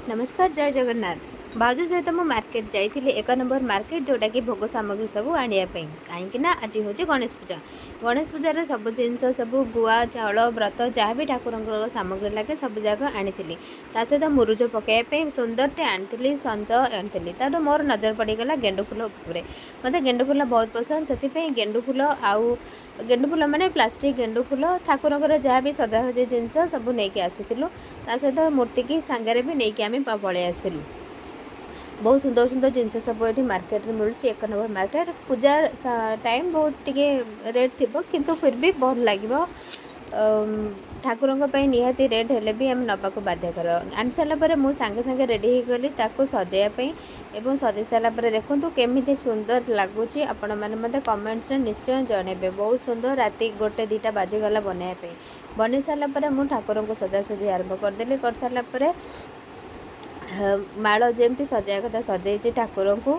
ନମସ୍କାର, ଜୟ ଜଗନ୍ନାଥ। ଭାଉଜ ସହିତ ମୁଁ ମାର୍କେଟ ଯାଇଥିଲି, ଏକ ନମ୍ବର ମାର୍କେଟ, ଯେଉଁଟାକି ଭୋଗ ସାମଗ୍ରୀ ସବୁ ଆଣିବା ପାଇଁ। କାହିଁକି ନା ଆଜି ହେଉଛି ଗଣେଶ ପୂଜା। ଗଣେଶ ପୂଜାର ସବୁ ଜିନିଷ, ସବୁ ଗୁଆ, ଚାଉଳ, ବ୍ରତ, ଯାହା ବି ଠାକୁରଙ୍କର ସାମଗ୍ରୀ ଲାଗେ, ସବୁ ଯାକ ଆଣିଥିଲି। ତା ସହିତ ମୁରୁଜ ପକାଇବା ପାଇଁ ସୁନ୍ଦରଟେ ଆଣିଥିଲି, ସଞ୍ଜ ଆଣିଥିଲି। ତାଠୁ ମୋର ନଜର ପଡ଼ିଗଲା ଗେଣ୍ଡୁ ଫୁଲ ଉପରେ। ମୋତେ ଗେଣ୍ଡୁ ଫୁଲ ବହୁତ ପସନ୍ଦ, ସେଥିପାଇଁ ଗେଣ୍ଡୁ ଫୁଲ, ଆଉ ଗେଣ୍ଡୁ ଫୁଲ ମାନେ ପ୍ଲାଷ୍ଟିକ୍ ଗେଣ୍ଡୁ ଫୁଲ, ଠାକୁରଙ୍କର ଯାହା ବି ସଜାସଜି ଜିନିଷ ସବୁ ନେଇକି ଆସିଥିଲୁ। ତା ସହିତ ମୂର୍ତ୍ତିକି ସାଙ୍ଗରେ ବି ନେଇକି ଆମେ ପଳେଇ ଆସିଥିଲୁ। ବହୁତ ସୁନ୍ଦର ସୁନ୍ଦର ଜିନିଷ ସବୁ ଏଠି ମାର୍କେଟରେ ମିଳୁଛି। ଏକ ନମ୍ବର ମାର୍କେଟ, ପୂଜା ଟାଇମ୍ ବହୁତ ଟିକେ ରେଟ୍ ଥିବ, କିନ୍ତୁ ଫିର୍ ବି ଭଲ ଲାଗିବ। ଠାକୁରଙ୍କ ପାଇଁ ନିହାତି ରେଟ୍ ହେଲେ ବି ଆମେ ନେବାକୁ ବାଧ୍ୟ କର। ଆଣି ସାରିଲା ପରେ ମୁଁ ସାଙ୍ଗେ ସାଙ୍ଗେ ରେଡ଼ି ହେଇଗଲି ତାକୁ ସଜେଇବା ପାଇଁ ଏବଂ ସଜେଇ ସାରିଲା ପରେ ଦେଖନ୍ତୁ କେମିତି ସୁନ୍ଦର ଲାଗୁଛି। ଆପଣମାନେ ମୋତେ କମେଣ୍ଟସରେ ନିଶ୍ଚୟ ଜଣାଇବେ। ବହୁତ ସୁନ୍ଦର। ରାତି 1, 2ଟା ବାଜିଗଲା ବନାଇବା ପାଇଁ। ବନେଇ ସାରିଲା ପରେ ମୁଁ ଠାକୁରଙ୍କୁ ସଜାସଜି ଆରମ୍ଭ କରିଦେଲି। କରିସାରିଲା ପରେ ମାଳ ଯେମିତି ସଜାଇବା କଥା ସଜେଇଛି ଠାକୁରଙ୍କୁ।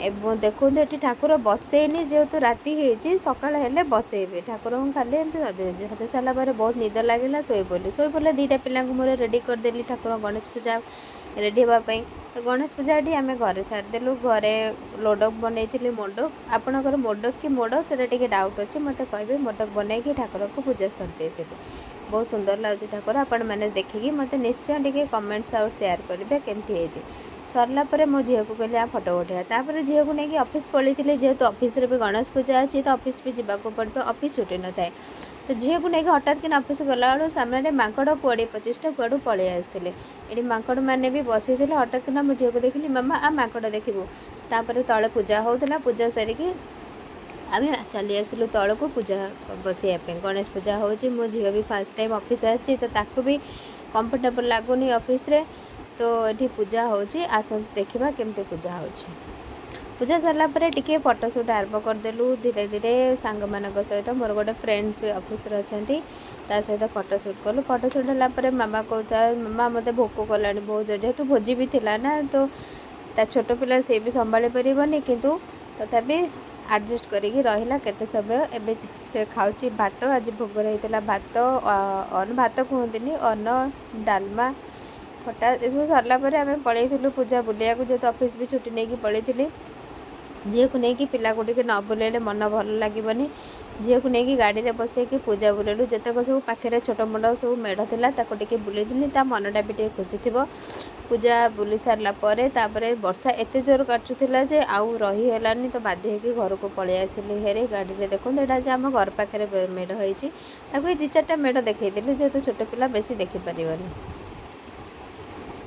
ଏବଂ ଦେଖନ୍ତୁ, ଏଠି ଠାକୁର ବସେଇନି, ଯେହେତୁ ରାତି ହେଇଛି, ସକାଳ ହେଲେ ବସେଇବେ ଠାକୁରଙ୍କୁ। ଖାଲି ଏମିତି ସଜେଇ ସଜେଇ ସାରିଲା ପରେ ବହୁତ ନିଦ ଲାଗିଲା, ଶୋଇପଡ଼ିଲି। ଶୋଇପଡ଼ିଲେ 2ଟା ପିଲାଙ୍କୁ ମୋର ରେଡ଼ି କରିଦେଲି ଠାକୁର ଗଣେଶ ପୂଜା ରେଡ଼ି ହେବା ପାଇଁ। ତ ଗଣେଶ ପୂଜା ଏଠି ଆମେ ଘରେ ସାରିଦେଲୁ। ଘରେ ମୋଦକ ବନେଇଥିଲି। ମୋଦକ, ଆପଣଙ୍କର ମୋଦକ କି ମୋଡ଼ ସେଇଟା ଟିକେ ଡାଉଟ୍ ଅଛି, ମୋତେ କହିବେ। ମୋଦକ ବନେଇକି ଠାକୁରଙ୍କୁ ପୂଜା କରିଦେଇଥିଲି। ବହୁତ ସୁନ୍ଦର ଲାଗୁଛି ଠାକୁର। ଆପଣମାନେ ଦେଖିକି ମୋତେ ନିଶ୍ଚୟ ଟିକେ କମେଣ୍ଟସ୍ ଆଉ ସେୟାର କରିବେ କେମିତି ହେଇଛି। ସରିଲା ପରେ ମୋ ଝିଅକୁ କହିଲି ଆ ଫଟୋ ଉଠେଇବା। ତାପରେ ଝିଅକୁ ନେଇକି ଅଫିସ୍ ପଳେଇଥିଲି, ଯେହେତୁ ଅଫିସରେ ବି ଗଣେଶ ପୂଜା ଅଛି, ତ ଅଫିସ୍ ବି ଯିବାକୁ ପଡ଼ିବ, ଅଫିସ୍ ଛୁଟି ନଥାଏ। ତ ଝିଅକୁ ନେଇକି ହଠାତ୍ କିନା ଅଫିସ୍ ଗଲାବେଳକୁ ସାମ୍ନାରେ ମାଙ୍କଡ଼ 20, 25ଟା କୁଆଡ଼ୁ ପଳେଇ ଆସିଥିଲେ। ଏଠି ମାଙ୍କଡ଼ ମାନେ ବି ବସିଥିଲେ। ହଠାତ୍ କିନା ମୋ ଝିଅକୁ ଦେଖିଲି, ମାମା ଆ ମାଙ୍କଡ଼ ଦେଖିବୁ। ତାପରେ ତଳେ ପୂଜା ହେଉଥିଲା। ପୂଜା ସାରିକି ଆମେ ଚାଲି ଆସିଲୁ ତଳକୁ ପୂଜା ବସିବା ପାଇଁ। ଗଣେଶ ପୂଜା ହେଉଛି। ମୋ ଝିଅ ବି ଫାର୍ଷ୍ଟ ଟାଇମ୍ ଅଫିସ୍ ଆସିଛି, ତ ତାକୁ ବି କମ୍ଫର୍ଟେବଲ୍ ଲାଗୁନି ଅଫିସରେ। ତ ଏଠି ପୂଜା ହେଉଛି, ଆସନ୍ତୁ ଦେଖିବା କେମିତି ପୂଜା ହେଉଛି। ପୂଜା ସରିଲା ପରେ ଟିକେ ଫଟୋ ସୁଟ୍ ଆରମ୍ଭ କରିଦେଲୁ ଧୀରେ ଧୀରେ ସାଙ୍ଗମାନଙ୍କ ସହିତ। ମୋର ଗୋଟେ ଫ୍ରେଣ୍ଡ ବି ଅଫିସରେ ଅଛନ୍ତି, ତା ସହିତ ଫଟୋ ସୁଟ୍ କଲୁ। ଫଟୋ ସୁଟ୍ ହେଲା ପରେ ମାମା କହୁଥାଏ, ମାମା ମୋତେ ଭୋକ କଲାଣି ବହୁତ। ଯେହେତୁ ଭୋଜି ବି ଥିଲା ନା, ତ ତା ଛୋଟ ପିଲା, ସେ ବି ସମ୍ଭାଳି ପାରିବନି, କିନ୍ତୁ ତଥାପି ଆଡ଼ଜଷ୍ଟ କରିକି ରହିଲା କେତେ ସମୟ। ଏବେ ସେ ଖାଉଛି ଭାତ। ଆଜି ଭୋଗରେ ହେଇଥିଲା ଭାତ, ଭାତ କୁହନ୍ତିନି, ଅନ୍ନ, ଡାଲମା, ଖଟା, ଏସବୁ। ସରିଲା ପରେ ଆମେ ପଳେଇଥିଲୁ ପୂଜା ବୁଲିବାକୁ, ଯେହେତୁ ଅଫିସ୍ ବି ଛୁଟି ନେଇକି ପଳେଇଥିଲି। ଝିଅକୁ ନେଇକି, ପିଲାକୁ ଟିକେ ନ ବୁଲେଇଲେ ମନ ଭଲ ଲାଗିବନି। ଝିଅକୁ ନେଇକି ଗାଡ଼ିରେ ବସେଇକି ପୂଜା ବୁଲେଇଲୁ। ଯେତେକ ସବୁ ପାଖରେ ଛୋଟ ମୋଟ ସବୁ ମେଢ଼ ଥିଲା, ତାକୁ ଟିକେ ବୁଲେଇଥିଲି, ତା ମନଟା ବି ଟିକେ ଖୁସି ଥିବ। ପୂଜା ବୁଲି ସାରିଲା ପରେ ତାପରେ ବର୍ଷା ଏତେ ଜୋର କାଚୁଥିଲା ଯେ ଆଉ ରହି ହେଲାନି, ତ ବାଧ୍ୟ ହେଇକି ଘରକୁ ପଳେଇ ଆସିଲି ହେରି ଗାଡ଼ିରେ। ଦେଖନ୍ତୁ, ଏଇଟା ହେଉଛି ଆମ ଘର ପାଖରେ ମେଢ଼ ହେଇଛି। ତାକୁ ଏଇ 2 ଚାରିଟା ମେଢ଼ ଦେଖେଇଥିଲି, ଯେହେତୁ ଛୋଟ ପିଲା, ବେଶୀ ଦେଖିପାରିବନି।